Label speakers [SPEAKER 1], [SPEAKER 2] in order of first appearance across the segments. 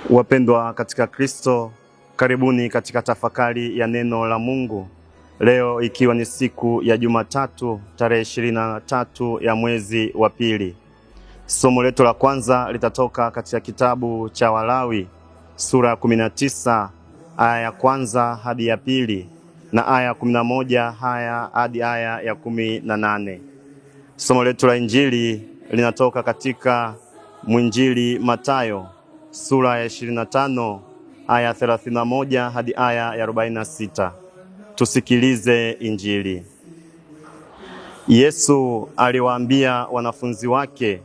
[SPEAKER 1] Wapendwa katika Kristo, karibuni katika tafakari ya neno la Mungu. Leo ikiwa ni siku ya Jumatatu tarehe 23 ya mwezi wa pili. Somo letu la kwanza litatoka katika kitabu cha Walawi sura ya 19 aya ya kwanza hadi ya pili na aya ya 11 haya hadi aya ya 18. Somo letu la Injili linatoka katika mwinjili Matayo sura ya 25 aya 31 hadi aya ya 46. Tusikilize Injili. Yesu aliwaambia wanafunzi wake,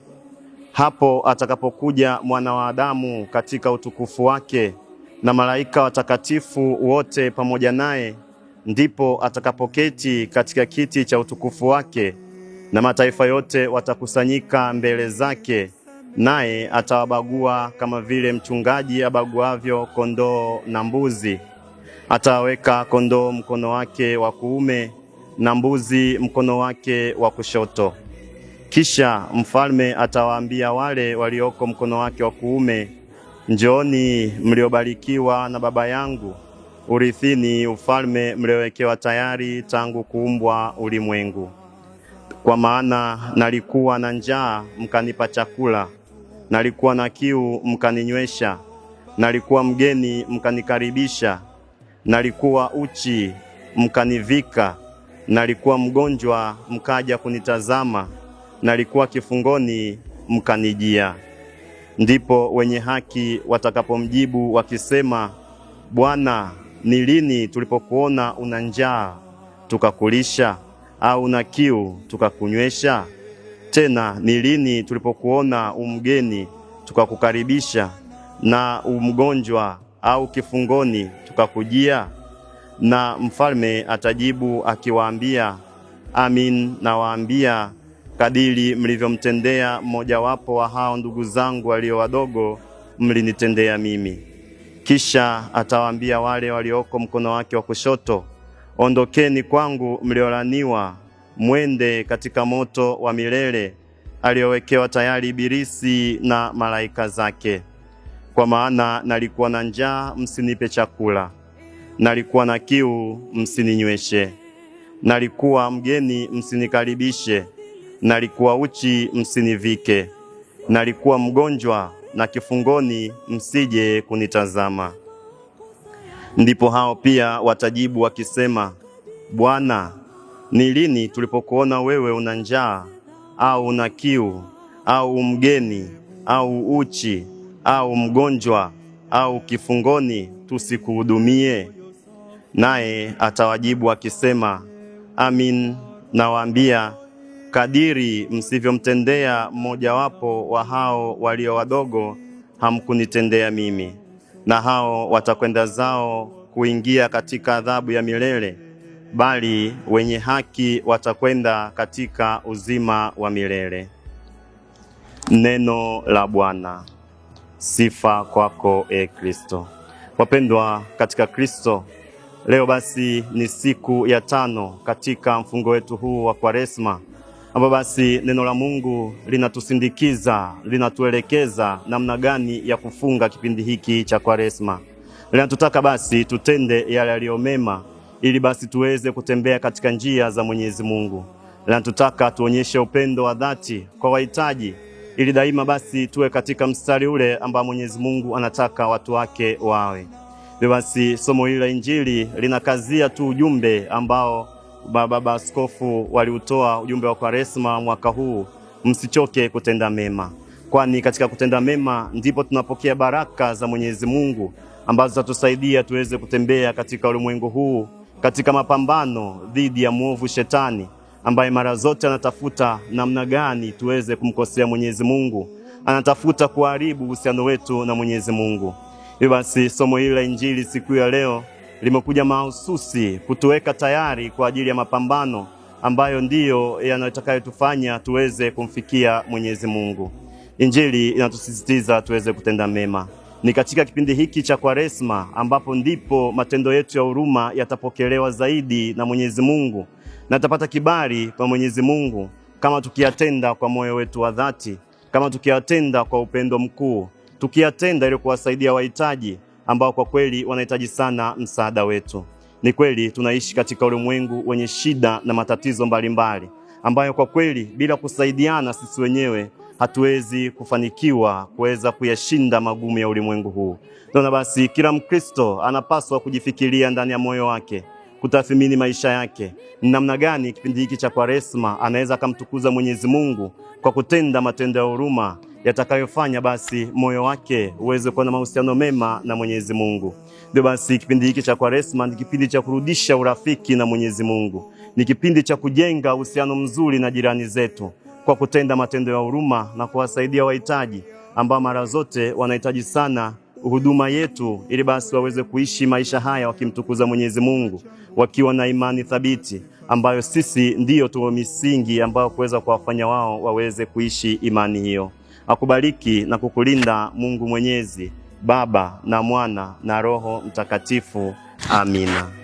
[SPEAKER 1] hapo atakapokuja Mwana wa Adamu katika utukufu wake na malaika watakatifu wote pamoja naye, ndipo atakapoketi katika kiti cha utukufu wake, na mataifa yote watakusanyika mbele zake, naye atawabagua kama vile mchungaji abaguavyo kondoo na mbuzi. Ataweka kondoo mkono wake wa kuume na mbuzi mkono wake wa kushoto. Kisha mfalme atawaambia wale walioko mkono wake wa kuume, njooni mliobarikiwa na Baba yangu, urithini ufalme mliowekewa tayari tangu kuumbwa ulimwengu. Kwa maana nalikuwa na njaa, mkanipa chakula, nalikuwa na kiu, mkaninywesha, nalikuwa mgeni, mkanikaribisha, nalikuwa uchi, mkanivika, nalikuwa mgonjwa, mkaja kunitazama, nalikuwa kifungoni, mkanijia. Ndipo wenye haki watakapomjibu wakisema, Bwana, ni lini tulipokuona una njaa tukakulisha, au una kiu tukakunywesha? Tena ni lini tulipokuona umgeni tukakukaribisha, na umgonjwa au kifungoni tukakujia? Na mfalme atajibu akiwaambia, amin nawaambia, kadiri mlivyomtendea mmojawapo wa hao ndugu zangu walio wadogo, mlinitendea mimi. Kisha atawaambia wale walioko mkono wake wa kushoto, ondokeni kwangu mliolaniwa, mwende katika moto wa milele aliowekewa tayari Ibilisi na malaika zake. Kwa maana nalikuwa na njaa, msinipe chakula, nalikuwa na kiu, msininyweshe, nalikuwa mgeni, msinikaribishe, nalikuwa uchi, msinivike, nalikuwa mgonjwa na kifungoni, msije kunitazama. Ndipo hao pia watajibu wakisema, Bwana, ni lini tulipokuona wewe una njaa au una kiu au mgeni au uchi au mgonjwa au kifungoni tusikuhudumie? Naye atawajibu akisema, amin nawaambia, kadiri msivyomtendea mmojawapo wa hao walio wadogo, hamkunitendea mimi. Na hao watakwenda zao kuingia katika adhabu ya milele, bali wenye haki watakwenda katika uzima wa milele. Neno la Bwana. Sifa kwako, e Kristo. Wapendwa katika Kristo, leo basi ni siku ya tano katika mfungo wetu huu wa Kwaresma, ambapo basi neno la Mungu linatusindikiza, linatuelekeza namna gani ya kufunga kipindi hiki cha Kwaresma. Linatutaka basi tutende yale yaliyo mema, ili basi tuweze kutembea katika njia za Mwenyezi Mungu. Linatutaka tuonyeshe upendo wa dhati kwa wahitaji, ili daima basi tuwe katika mstari ule ambao Mwenyezi Mungu anataka watu wake wawe. Basi somo hili la Injili linakazia tu ujumbe ambao baba askofu waliutoa, ujumbe wa Kwaresma mwaka huu, msichoke kutenda mema, kwani katika kutenda mema ndipo tunapokea baraka za Mwenyezi Mungu ambazo zitatusaidia tuweze kutembea katika ulimwengu huu katika mapambano dhidi ya mwovu Shetani, ambaye mara zote anatafuta namna gani tuweze kumkosea Mwenyezi Mungu, anatafuta kuharibu uhusiano wetu na Mwenyezi Mungu. Hivyo basi somo hili la Injili siku ya leo limekuja mahususi kutuweka tayari kwa ajili ya mapambano ambayo ndiyo yanayotakayotufanya tuweze kumfikia Mwenyezi Mungu. Injili inatusisitiza tuweze kutenda mema. Ni katika kipindi hiki cha Kwaresma ambapo ndipo matendo yetu ya huruma yatapokelewa zaidi na Mwenyezi Mungu na tutapata kibali kwa Mwenyezi Mungu kama tukiyatenda kwa moyo wetu wa dhati, kama tukiyatenda kwa upendo mkuu, tukiyatenda ili kuwasaidia wahitaji ambao kwa kweli wanahitaji sana msaada wetu. Ni kweli tunaishi katika ulimwengu wenye shida na matatizo mbalimbali ambayo kwa kweli bila kusaidiana sisi wenyewe hatuwezi kufanikiwa kuweza kuyashinda magumu ya ulimwengu huu. Naona basi kila Mkristo anapaswa kujifikiria ndani ya moyo wake, kutathmini maisha yake, namna gani kipindi hiki cha Kwaresma anaweza akamtukuza Mwenyezi Mungu kwa kutenda matendo ya huruma yatakayofanya basi moyo wake uweze kuwa na mahusiano mema na Mwenyezi Mungu. Ndio basi kipindi hiki cha Kwaresma ni kipindi cha kurudisha urafiki na Mwenyezi Mungu, ni kipindi cha kujenga uhusiano mzuri na jirani zetu kwa kutenda matendo ya huruma na kuwasaidia wahitaji ambao mara zote wanahitaji sana huduma yetu, ili basi waweze kuishi maisha haya wakimtukuza Mwenyezi Mungu, wakiwa na imani thabiti ambayo sisi ndiyo tu misingi ambayo kuweza kuwafanya wao waweze kuishi imani hiyo. Akubariki na kukulinda Mungu Mwenyezi, Baba na Mwana na Roho Mtakatifu. Amina.